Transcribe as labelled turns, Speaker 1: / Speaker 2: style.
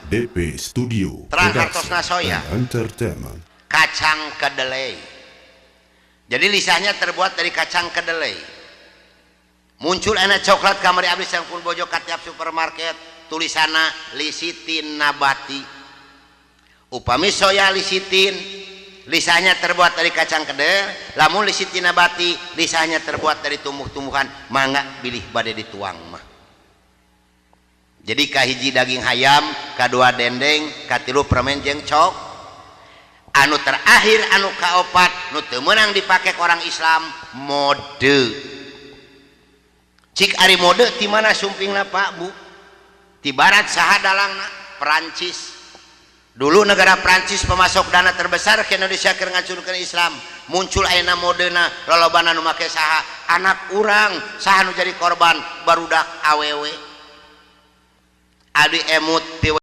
Speaker 1: DP Studio
Speaker 2: Terang
Speaker 1: Production
Speaker 2: hartosna soya.
Speaker 1: And Entertainment.
Speaker 2: Kacang kedelai. Jadi lisahnya terbuat dari kacang kedelai. Muncul enak coklat kamari abdi yang pun bojo ka tiap supermarket, tulisanna lisitin nabati. Upami soya lisitin, lisahnya terbuat dari kacang kedelai. Lamun lisitin nabati, lisahnya terbuat dari tumbuh-tumbuhan. Mangga bilih bade dituang mah. Jadi kahiji daging hayam, kadua dendeng, katilu permen jeung cok, anu terakhir anu kaopat nu teu meunang dipake ku orang Islam, mode. Cik, ari mode ti mana sumpingna, Pak, Bu? Ti barat. Saha dalangna? Perancis. Dulu negara Prancis pemasok dana terbesar ke Indonesia keur ngancurkeun Islam. Muncul ayeuna modena, lolobana nu make saha? Anak urang. Saha nu jadi korban? Barudak awewe. Abdi emut.